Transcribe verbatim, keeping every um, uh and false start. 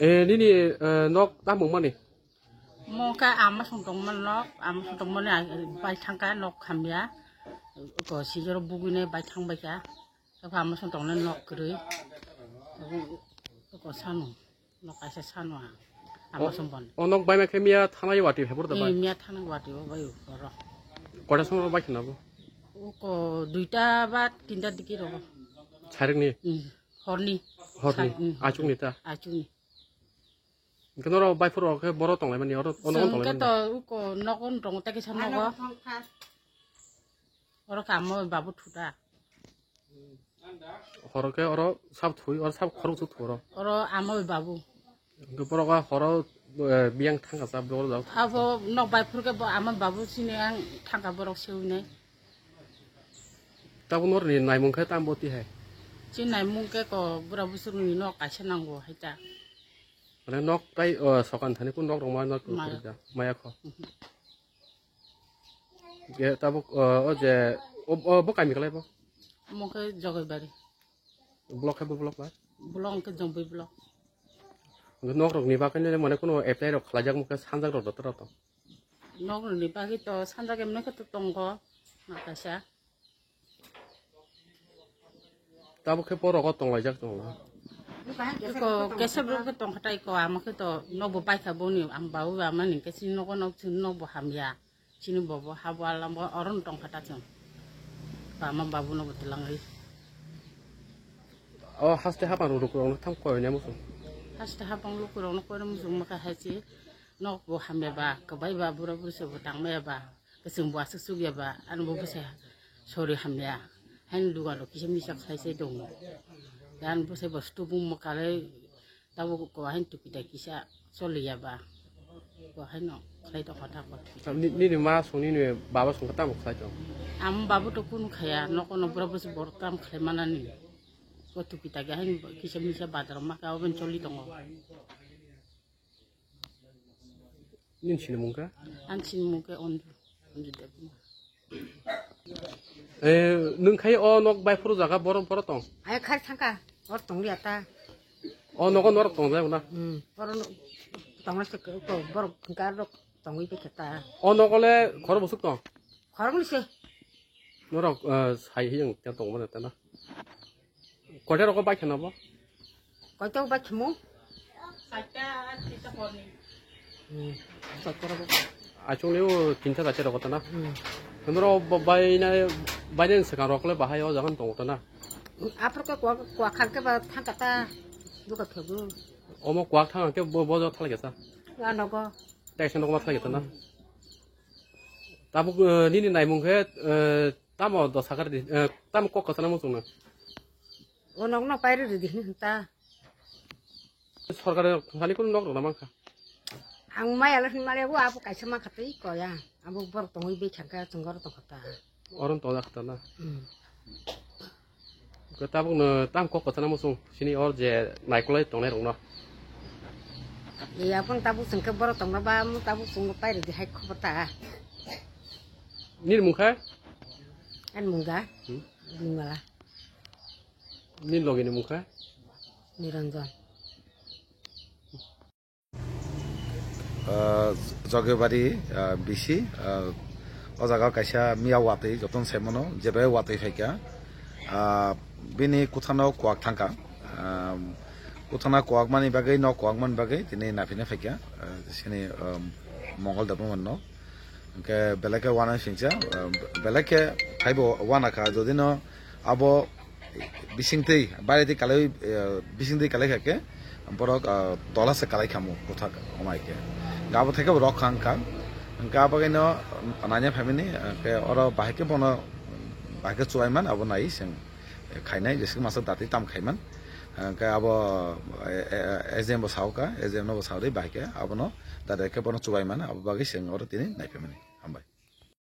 Eh, nini, eh, nok tamo mani? Mo ka ama song tong man nok, ama song tong mani, ah, bai thang ka nok hamya. Ko sijoro bugui ne bai thang bai ka. Ko ama song tong ne nok kwrwi. Ko sanu, nok kaisa sanu ah. Ama O, song bon. O nok bai ma khe miya thana wati phai bor da Eh, bai? Miya thana wati o bai oro. Kota song bai khna bo? Ko duita ba tinta diki ro. Sarik ni? Hmm. Horni. Horni. Sa-, mm. Achukni ta? Achukni. Hwnkhe norok bai phuru khe boro tonglaimani, oro, ono Chwng tonglaimani khe da? To uko nogo wng tongo, tei kisa nogo. Oro kamo babu thuta. Horo khe oro sab thui, oro sab khorok su thu oro. Oro amo babu. Hwnkhe borok a horo, eh, biyang thangkha cha borok jak. Abo nok bai phuru khe bo amo babu sini ang thangkha borok sewi nai. Tabuk norni naimung khe tamo twi hai? Chini naimung khe ko bura busuruni nok kaisa nango hai ta. Mane nok tai, o, sokan thani kun nok rok ma nok Maya. Maya kho. Mhm. Ge tabuk, o, o je, o, o, bo kami kalai bo? Omo khe Jogaibari. Block khe bo block ba? Block khe Jongbai block. Nok rok ni bagwi mane kuno apply rok khlai jak mokhe sanjak rok dotor rok to. Nok rok ni bagwi to sanjak emne khe to tongo, ma kaisa. Tabuk khe borok o tonglaijak tongo. Iko kesa borok khe tongkha tai ko, ama khe to nokbo paikha boni, ang babu ba mani khe chini nogo nok chini nokbo hamya. Chini bobo habo alam bo oro no tongkha ta chwng. Ba ma babu no bo twlangwi. O haste hapang rok rok no tham koi ne muchung. Haste hapang rok rok no koi ne muchung ma kha hai chi nok bo hamya ba kwbai ba bura buri se bo tang maya ba kwchwng bo aswk suk ya ba ani bo bwsa sori hamya. Haino dugan rok kisa misa khlai se tongo. Ani bwsa bo stubung ma kalai. Tabuk ko hain tuki tai kisa choliya ba. Ko haino khlai tongkha ta ko. Ni, nini ma song nini baba song tamo khlai tong? Am babu to kunu khaya, noko no bura busi bor kam khlai manani. Ko tuki tai hain kisa misa badar ma ka oben choli tongo. Nini sini mung kha? Ang sini mung khe Onju. Onju Debbarma. Eh, nwng khai o nok bai phuru jaga boro, boro tong? Ai khai thangka, or tong liya ta. O nogo norok tong jai na? Hmm, boro no, tong na se ko, ko, boro gar rok tong wi ta. O nogo le khoro busuk tong? Khoro ni se. Norok, eh, sai hi ang tong mana ta na? Koita rogo bai kheno bo? Koita bai khemo? Saita, saita horni. Hmm, saita rogo. Achung leo tinta saita rogo tana. Hmm. Noro bo bai na, bai na saka rok le bahai o jagan tong tana. Apro ke kwa, kwa khar ke ba thang kata. Duka thogu. Omo kwa thang ke bo, bo jo thal ke sa. Wa nogo. Taisa nogo ma thal ke tana. Tabuk, eh, nini naimung khe, eh, tamo dosa kar di, eh, tamo kok kosana muchung na. O nok no pairi ridi hin ta. Sorkar thani kun nok rok na mankha. Ang mai ala hin mare bo abo kaisa mankha tei koya. Abo borok tongwi bekha ka chungo tongkha ta. Oron tong jak ta na. Hmm. Ko tabuk no tam kok kotha na musung sini or je naikolai tongnai rok no. E apun tabuk sengke borok tongna ba mu tabuk sung pairi di hai khobor ta. Nini mung kha? An mung da. Hmm. Bimala. Nini logi ni mung kha? Niranjan. Ah, Jogibari, ah, bisi, ah, o jaga kaisa miya watwi jotono saimano, jebai watwi phaikha. Ah, bini kuthano kuwak thangkha. Ah, kuthana kuwak mani bagwi, nok kuwak mani bagwi tini naphina phaikha. Ah, sini, ah, Mongol Debbarma no. Hwnkhe belai khe wana singcha, ah, belai khe phaibo wana kha, jodi no abo bisingtwi, baire twi kalaiwi, eh, bisingtwi kalai kha khe, borok, ah, tola se kalai khamu, kwthak omai khe. Hwnkhe abo thai khe bo rok kha wngkha. Hwnkhe abo kaino nanya phaimani, hwnkhe oro bahai khe bono, bahai khe chuwaiman abo nai chwng khainai, jeswk masa dati tam khaiman. Hwnkhe abo, eh, eh, S D M bo sao kha, S D M no bo sao ri bahai khe abono dati khe bono chuwaiman, abo bagwi chwng oro tini nai phaimani. Hambai.